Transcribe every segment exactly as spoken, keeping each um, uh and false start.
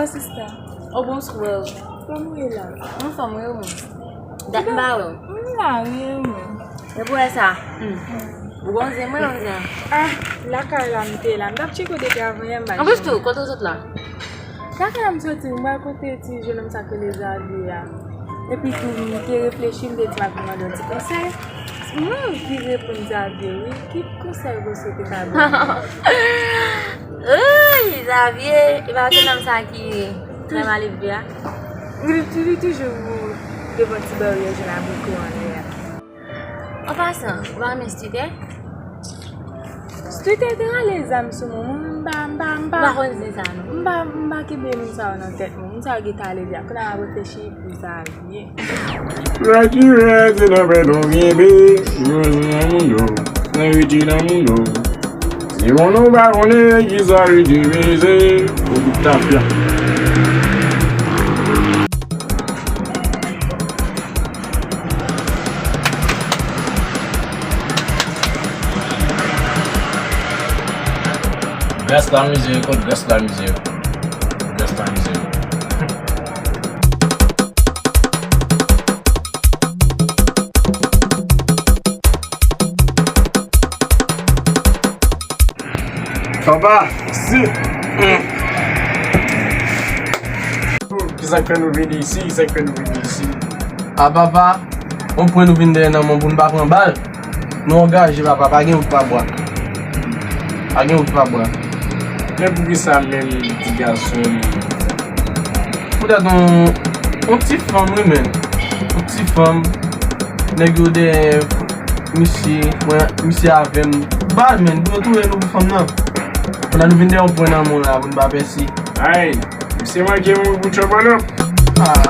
Sista. O, bonswa. Kòman w ye la? Anfòm, wi, mwen. Dat m pa wè w. M la, wi, mwen. E pou wè sa. Hmm. Ou gon zen, mwen gon zen. Ah, lakay la m te la. M t ap tcheke w depi avan yè, m pa jwenn ou. Anplis tou, kote w sot la? Lakay la m soti, m pral kote ti jennonm sa k rele Xavier a. Epi tou, m te reflechi, m te di m ap vin mande yon ti konsèy. Mwen ki reponn Xavier, wi. Ki konsèy ou swete ka ban mwen? Uy, Xavier, e pa se nonm sa ki trè mal elve a? Li, li toujou devan ti baryè jòn abriko anlè a. An pasan, ou pa renmen Studer? Studer te rale zam sou mwen, mwen, m pa, m pa, m pa. Ou pa konn zen sa, non? M pa, m pa kenbe moun sa yo nan tèt mwen. Moun sa yo gentan ale deja. Kounye a m ap reflechi pou Xavier. Rèd ki rèd, se nan pèt ou kenbe. Yo, se nan moun yo. Nan riti nan moun yo. Si moun ou pa konnen kisa riti mize, ou tout tafya. Gras la mize, kot gras la mize. Gras la mize. Papa, si. Kisa k fè nou vini isi? Kisa k fè nou vini isi? A papa, yon pwen nou vin dèyè nan men pou n pa pran bal. Nou angaje papa, pa gen wout pa bwa. Pa gen wout pa bwa. Men poukisa menm ti gason? Poutèt yon, yon ti fanm wi menm. Yon ti fanm. Nèg yo dèyè misye, mwen, misye avè m. Bal menm, pou yo touye nou pou fanm nan. Pandan nou vin dèyè yon pwen nan men w la, pou n pa pèse. Ay, misye manke mouri pou tchòpòlòp. Ah.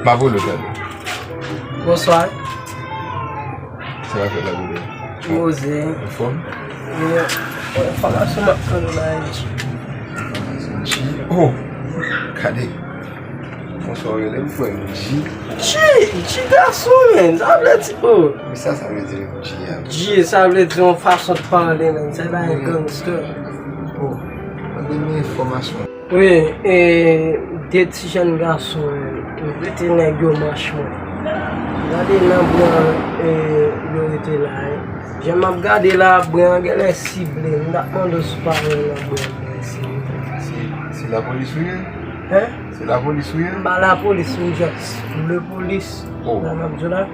M ap rele w talè. Bonswa. Sa k ap fèt la, brother? Poze. Anfòm? Wi. Enfòmasyon m ap tann la, G. Oh! Gade. Bonswa, w rele m frè m, G. G! G gason, menn. Sa vle di, oh! Men sa, sa vle di, G a? G, sa vle di yon fason de pale, menn. Sa pa yon gangster. Oh. Mande m enfòmasyon. Wi, e, de ti jèn gason, e, rete nèg yo manch mwen. Gade nan bren an, e, yo rete la, e. Jan m ap gade la, bren an genlè sible. M t ap mande w si w pa wè nan bren an genlè sible. Se, se lapolis ou ye? Hen? Se lapolis ou ye? M pa lapolis, m just lepolis. Oh. Sa m ap di w la.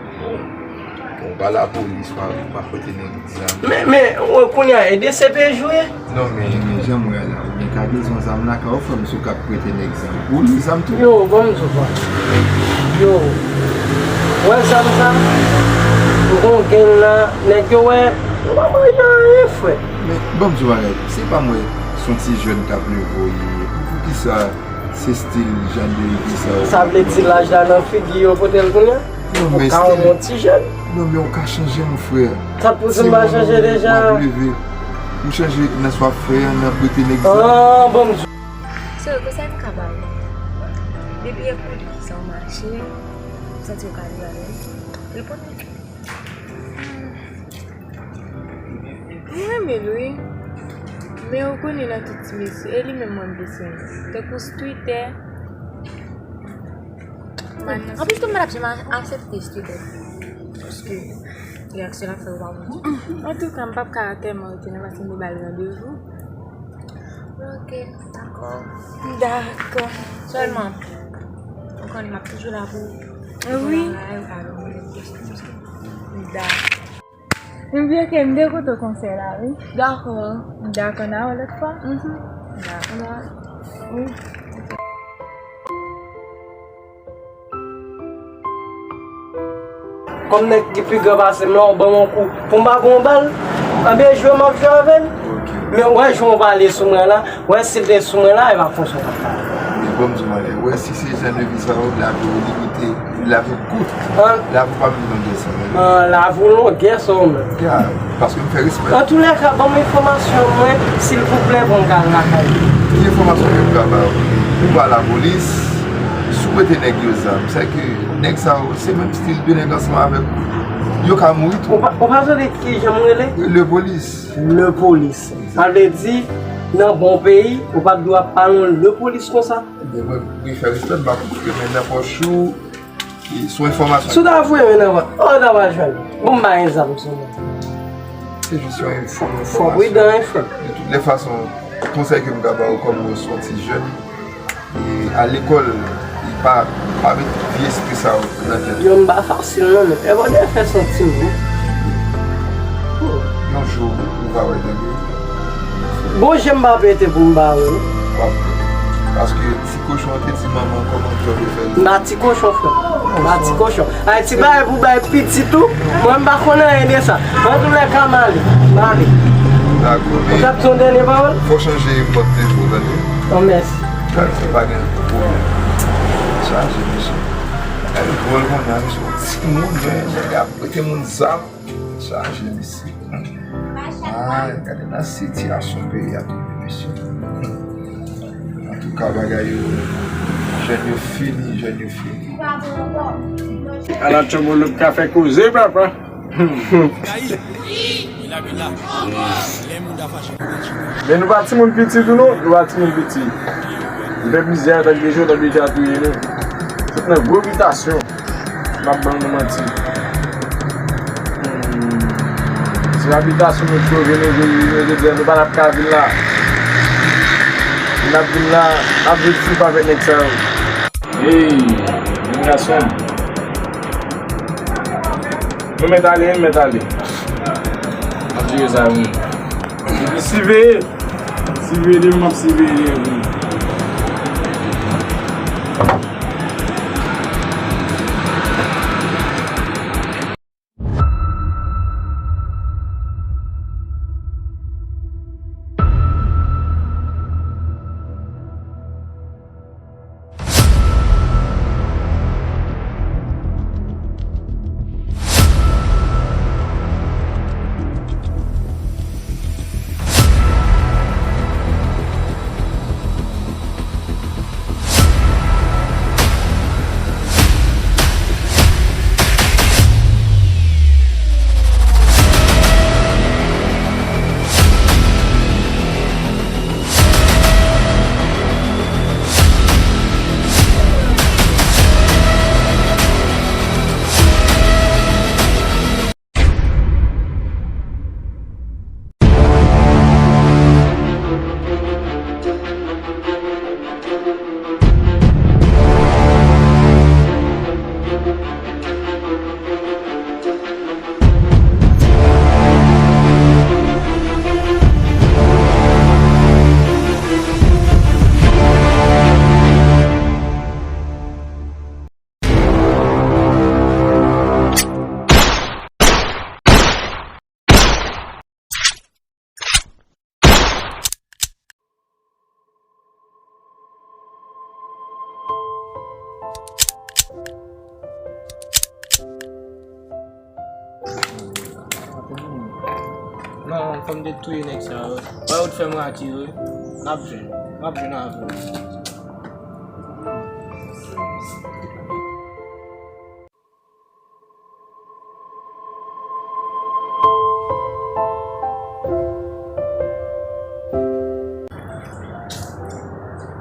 Bon, pa lapolis, pa, pa prete nèg zam. Men, men, o, kounye a, e D C P J ou ye? Non, men, men jan m wè la, ou gen kagezon zam lakay ou, frè m, si w ka prete nèg zam. Ou li zam tou? Yo, ban m di w, frè. Yo, ou wè zam sa? Ou gon gang la, nèg yo wè, ou pa manje anyen, frè. Men, ban m di w bagay, se pa mwen, se yon ti jèn k ap leve w ye. Pou, poukisa? Se stil jan de ide sa yo. Sa vle di laj la nan figi yo pote l kounye a? Non, men stil. Ou ka yon ti jèn. Non, men ou ka chanje, mon frè. Sa pou di m pa chanje deja? M ap leve. M chanje nan sa w ap fè a, nan prete nèg zam. Ah, bon. So, konsèy m ka ba ou. Depi e kouri sa w mache, ou santi w ka rive avè l, reponn li. M renmen l wi. Men ou konnen nan tout ti mesye, e li menm mwen m bezwen. Tankou Streeter. Anplis tou, m pa t ap janm a-, aksepte Streeter. Reyaksyon l ap fè ou pa bon. Antouka, m p ap ka tèlman rete non, paske m te ba l randevou. Ok, dakò. Dakò. Sèlman, ou konnen m ap toujou la pou ou. Wi. Dakò. M byen ke m te kontan konsèy la, wi. Dakò. Dakò, n a wè lòt fwa? Mhm. Dakò. Wi. Kòm nèg ki pi gran pase m lan, ou ban m yon kou pou m pa pran yon bal, anben jwe m ap jwe avè l. Ok. Men ou wè jan w pale sou mwen la, ou wè si l te sou mwen la, e pa konsa w t ap pale. Men bon, m di w anyen, ou wè si se jan de vi sa yo, lavi w limite, lavi w kout. An? Lavi w pa menm longè sa yo. An, lavi w longè sa yo menm. Ya, paske m fè respè. Antoulèka, ban m enfòmasyon mwen, silvouplè, pou m ka al lakay ou. Ki enfòmasyon ke m ka ba w? Ou pa lapolis, si w mete nèg yo zam, sa ke nèg sa yo, se menm stil de nèg ansanm avèk ou. Yo ka mouri tou. Ou pa, ou pa tande kijan m rele? Lepolis. Lepolis. Sa vle di, nan bon peyi, ou pa t dwe ap pale yon lepolis konsa. Ebyen, mwen, mwen fè respè, m pa koute men nan pòch ou, e sou enfòmasyon. Si w ta voye men nan pòch, oh, w ta pral jwenn. Bon, m pa gen zam sou mwen. Se jis yon enfò, yon enfòmasyon. Fò pridan, wi, frè m. De tout lè fason, konsèy ke m ka ba w kòm ou se yon ti jèn, e al lekòl, e pa, pa met vye espri sa yo nan tèt ou. Yo, m pa fasil non, men. E bon, de fè santi m, wi. Yon jou, ou va wè, tande. Bon, je m pa pete pou m pa wè, wi. W ap wè. Paske ti kochon an te di manman w kòman djòb yo fè l. M pa ti kochon, frè. M pa ti kochon. Ay, ti bagay pou bay pitit ou, mwen m pa konn anyen de sa. Antoulèka, m ale. M ale. Dakò, men ou t ap di yon dènye pawòl? Fò chanje pòt depo, tande? Oh, mèsi. Dakò, pa gen pwoblèm. Chaje, mesye. Gade dwòl kounye a, mesye, yon timoun, men, nèg ap prete moun zam. Chaje, mesye. Ay, gade nan sitiyasyon peyi a rive, mesye. Antouka, bagay yo, jèn yo fini, jèn yo fini. Ala tchonbolo ka fè koze, papa. Men nou pa timoun piti tou non, nou pa timoun piti. Nou fè plizyè tan deja, tan deja touye nou. Sot nan gwo bitasyon. M ap ban nou manti. Hmm. Se abitasyon nou sove nou, jodi, jodi a, nou pa t ap ka vin la. Nou t ap vin la, n ap viv sou pa avèk nèg sa yo. Hey, jèn gason. Nou mèt ale, nou mèt ale. N ap jere sa, wi. Epi siveye, siveye li, m ap siveye li, wi. Non, fò m te touye nèg sa yo. Wè ou t fè m rate yo. N ap jwenn. M ap jwenn avè w.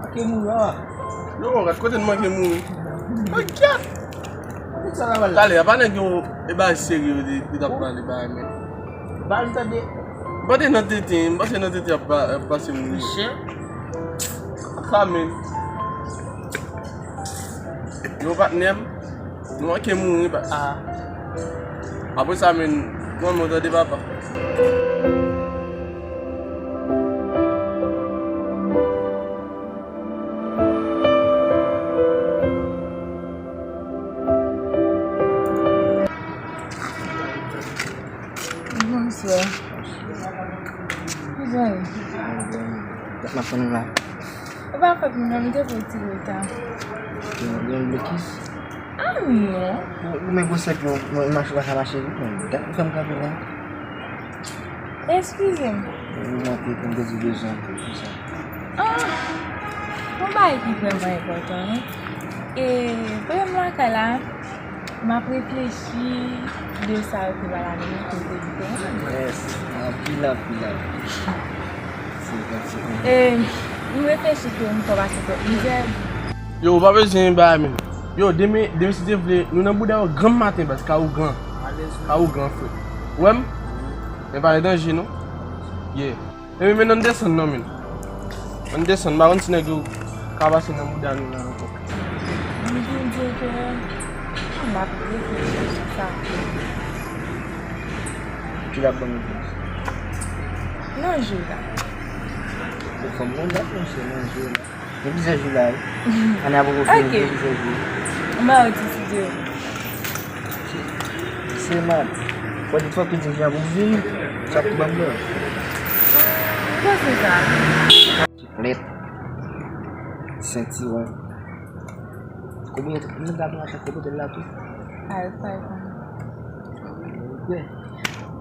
Manke mouri a. Yo, gad kote n manke mouri. Manke! Talè, apa nèg yo e bagay serye yo te, yo t ap pale bagay men. M panse nan tete, m panse nan tete ap pa- ap pase moun yo. Sa men. Yo patnè m. Nou manke mouri pa. Apre sa men, mwen mwen tande papa. Bonswa. Kijan w ye? Dat m ap tann ou la. Ou pa fòt mwen, m te pran ti reta. Gen yon blokis? Ah non. Ou menm gon sèt yon, yon, yon machin pa ka mache vit, men dat m fè m kanpe la. Eskize m. Ou manke pou m te di bezwen pou sa. Ah, yon bagay ki vrèman enpòtan, wi. E, premye m lakay la, m ap reflechi de sa yo te pale avè m pou te di. Yes, anpil, anpil, anpil. Se vre, se vre. E, m reflechi ke m fè pase twòp mizè. Yo, ou pa bezwen bagay menm. Yo, demen, demen si Dye vle, nou nan bouda yo granm maten baz, ka ou gran. Ka ou gran, frè. Ou wè m? Men pa gen danje, non. Yeah. Ebyen, men ann desann non, men. Ann desann, m pa konn si nèg yo ka pase nan bouda nou la ankò. M vin di ke m ap reflechi sou sa. Ki l ap ban m repons? Nan jou la. Ou fanm nan dat, monchè, nan jou la. Gen plizyè jou la, wi. Ane a poko fini, gen plizyè jou. M ba ou ti studio. Se mad. Fò di fò ki di jan pou vini. Sa pou ban m. Ou panse sa? Chèklèt. Sentiwon. Kote m gade a chak kote l la tou. Al fay konn.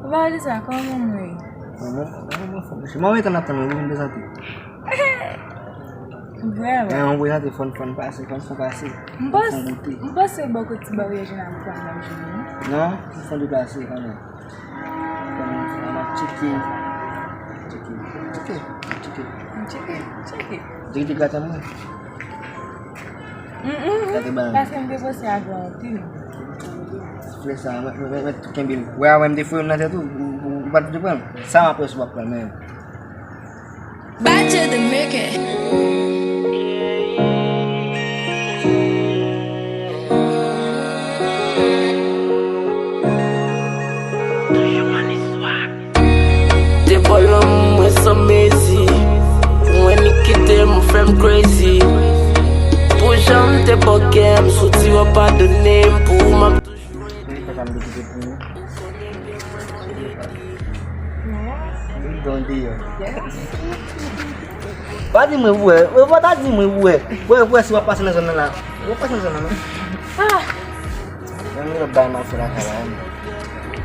Ou pa di sa, kòman mwen? Mwen, mwen, mwen, mwen, mwen, mwen, mwen, mwen, mwen, mwen, mwen, mwen, mwen, mwen, mwen, Vrèman. Lè yon prezante fòn, fòn pase, fòn fon pase. M panse, m panse bò kote ti baryè Jenna m pran nan jounen. Non, fòn deplase kanmenm. Fòn, fòn ap tcheke. Tcheke, tcheke, tcheke. M tcheke, tcheke. Tcheke ti graten mwen. Mm, mm, mm. Gate ba. Paske m te panse avè w anpil. Flè sa, mwen, mwen, mwen, mwen tou kenbe l. Wè, wè, m te foure l nan tèt ou, ou, ou, ou pa t vle pran l. Sa m ap wè si w ap pran l, men. Badje de meke. Te bò lanmou mwen san mezi. Mwen li kite m fè m crazy. Pou jan m te bò kè m soti w padone m pou ou m ap toujou. Pa di mwen pou wè. Ou pa ta di mwen pou wè. Wè, wè si w ap pase nan zòn nan la. W ap pase nan zòn nan, non? Ah! Yon lòt bagay m ap fè lakay la, men.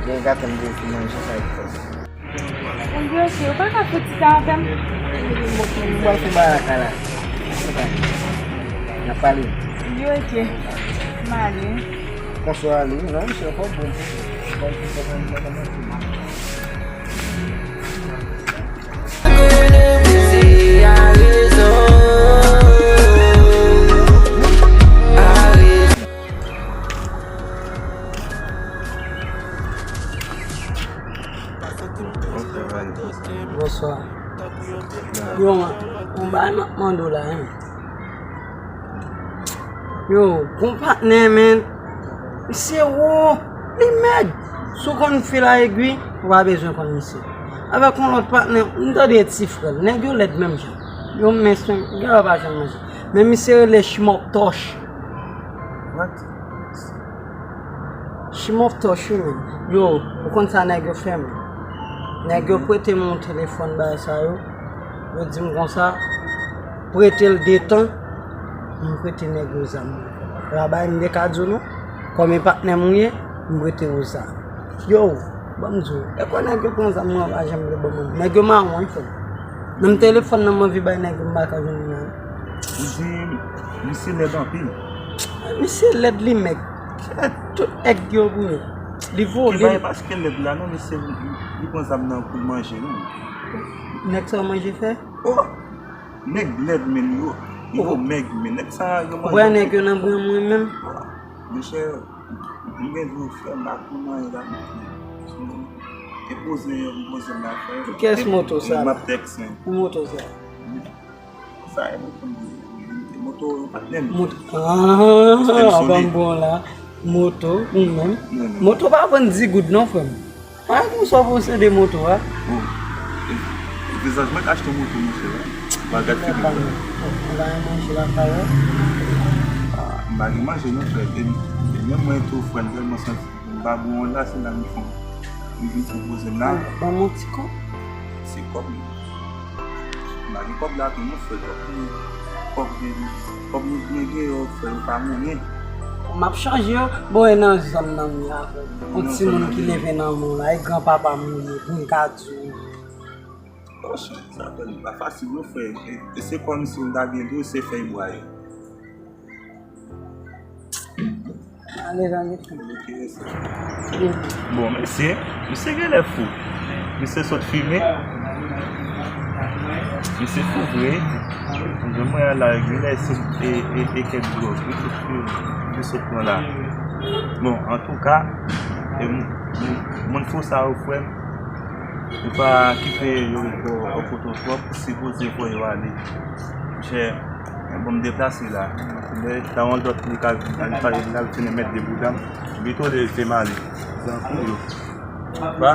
Gen gato m vle fin manje sa e fò. Ebyen, ok, ou pa ka fouti sa avè m? M pral fè bagay lakay la. N ap pale. Ebyen, ok. M ale. Konswa ale, non, misye fò bon. Fò, fò, fò, fò, fò, fò. Bonswa. Yo, yon bagay m ap mande w la, en. Yo, gon patnè, men. Misye wo, li mèg. Si w konn fil a egwi, ou pa bezwen konn misye. Avèk yon lòt patnè, m tande e ti frè l. Nèg yo lèd menm jan. Yo mens menm, gen lè yo pa janm manje. Men misye rele Chimòp Tòch. What? Chimòp Tòch, wi, men. Yo, ou konn sa nèg yo fè, men. Nèg yo prete m yon telefòn, bagay sa yo. Yo di m konsa, prete l de tan, m prete nèg yo zam mwen. Labay m te ka di w non, kòm e patnè m ou ye, m prete w zam. Yo, ban m di w, e kwè nèg yo pran zam mwen pa janm vle ban mwen. Nèg yo mawon, wi, frè m. Menm telefòn nan m anvi bay nèg yo, m pa ka jwenn li nan. Ou di misye lèd anpil. Misye lèd, li mèg. Tout èg yo pou yo. Li vole. Ki bagay paske lèd la non, misye li pran zam nan kou manje non. Nèg sa manje fè? Oh! Nèg lèd men yo. Yo mèg men nèg sa yo manje. Ou wè nèg yo nan bran mwen menm? Monchè, M gen dlo frè, m pa konn anyen la. E poze yo, m poze m la frè. Kiyès moto sa la? M ap tèks mwen. Ki moto sa? Sa e moto m, moto patnè m. Moto. Ah, pa m bon la. Moto, ou menm. Moto pa vann di goud non, frè m. Pa gen sa posede moto a. Bon. Vizaj mwen k achte moto, monchè. Bagay figi mwen. Ou pa gen manje lakay ou? Ah, m pa gen manje non, frè. E menm mwen tou, frè, m tèlman santi m pa bon la, se la m fè. M vin fè poze m la. Ban m yon ti kòb. Se kòb. M pa gen kòb la tou non, frè. Kòb nou, kòb nou, kòb nou byen gen yo, frè, yo pa monnen. M ap chanje yo. Bon, e nan zòn nan m ye a, frè. Yon timoun ki leve nan men w la, e granpapa m ou ye, pou m ka di w. Sa fè li pa fasil non, frè. E, e se kòmsi m ta gen dwe se fèy bwa yo. Ale, ale. Bon, mesye, misye genlè fou. Misye sot fimen. Misye fou vre. Jan mwen la, genlè se e, e, e kèk dwòg li sot pran la. Bon, antouka, e, moun fou sa yo, frè m, yo pa kite yo ret bò kote w twòp, sipoze fò yo ale. Monchè, bon, m deplase la. Lè ta yon lòt li ka, li ka, li ka vin met de bouda m. Li tolere te m ale. Tankou yo. Pa?